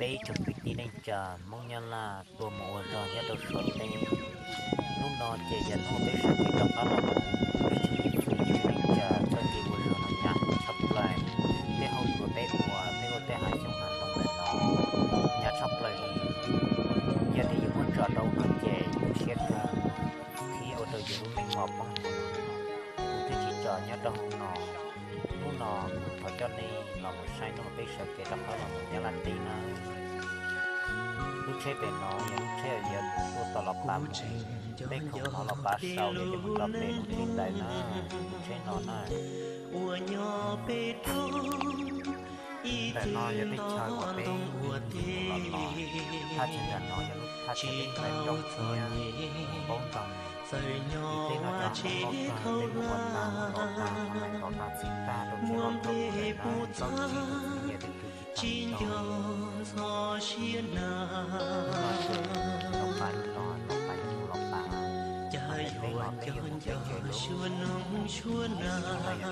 Peb tsoom kwv tij neej tsa Hmoob Nyab Laj tuaj mus ua zog nyob rau Suav teb. Hnub no ces yog hnub peb sawv kev rov qab los mus, peb tsoom kwv tij neej tsa txoj kev ua zog no hnyav tshaj plaws. Tej hauj lwm peb ua, peb ua tej hav xyoob hav ntoo ntawm no hnyav tshaj plaws li. Yog tias yus muab tso rau no ces tu siab kawg, thiab ua rau yus lub neej mos poob. Kuv twb tsis tso nyob rau hauv no. Hnub no kuv thov coj nej los mus saib hnub peb sawv kev rov qab los mus Nyab Laj teb na. Lub tsheb pem no yog lub tsheb uas yuav tuaj tau los pav mus, peb khoom no los pav sau yog coj mus rau pem lub tsheb ntawd na. Lub tsheb no na, ntawm no yog teb chaws uas peb los no, thaj chaw ntawm no yog lub thaj chaw peb ntaus nrooj thiab npauv ntoos. Tim tej no cov Hmoob loj kawg, peb mus ua tag los tag, ua neej los tag, txhim tag rau tsheb loj tuaj mus lawm na, txhob txwv tus txheej niam tus txiv tsis tau ntau. Hnub no ces los pav li no, los pav li no, los pav. Hauv daim teb no peb yuav mus peb tsev lawm, tab sis hnub no yog hnub tim kaum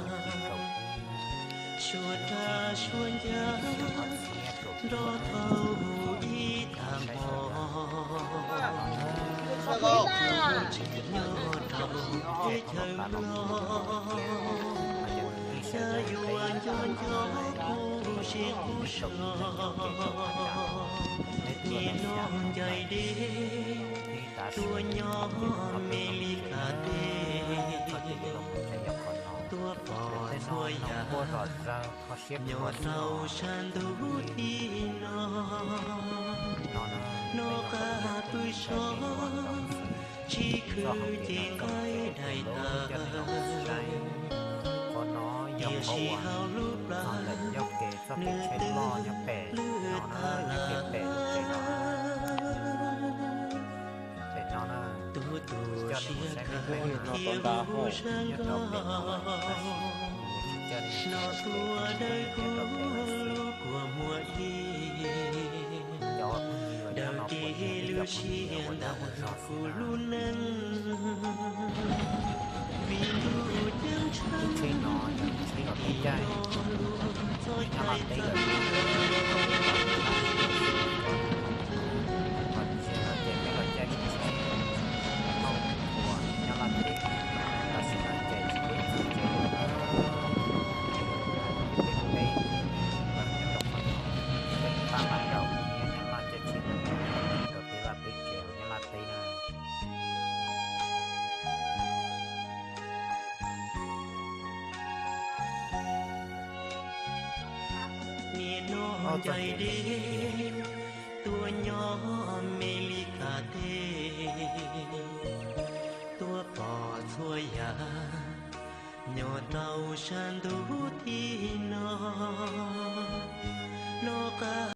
ib, lub tsib hlis kaum cuaj, xyoo ob txhiab kaum cuaj na. Saib sawv daws, nyob rau teb chaws Nplog, no ces kwv tij sawv daws peb los no, hnub tim kaum ib, lub caij kaum cuaj, peb tuaj los xya hnub lawm, peb tav su ces hnub no peb los mus tsev na. Txoj kev los mus tsev yog qhov no, tej no noog quaj zom zaws kho siab khuav xwb os. No na, peb los tau ib yam peb mus tsev peb ua tau txoj hauv kev no txoj hauv kev lub coj nej los saib. Qhov no yog qhov uas txog ntawm ncauj kev txoj kev tsheb loj nyob pem no na, nyob pem pem lub tsev no na. Pem no na, coj nej mus saib pem pem no, nyob rau pem no, tab sis kuv tsis coj nej mus saib pem, nyob rau pem no xwb. Cov phooj ywg uas nyob no puav leej yog peb cov phooj ywg uas nyob ua zog xwb na. Lub tsheb no yog lub tsheb uas peb caij nyob Nyab Laj teb lawm, los tsis no ces peb los caij lub tsheb thauj mus Nyab Laj teb, tam sim no ces tsis peb txog tsev lawm na. Peb peb los nyob rau qhov no, peb pab Laj Daus thiab Nyab Laj caij tsheb mus rau peb vaj peb tsev hauv Nyab Laj teb na. Nim no ncaim deb tuaj nyob Mes Lis Kas teb, tuaj pom txhua yam nyob rau sab ntuj tim no, noj qab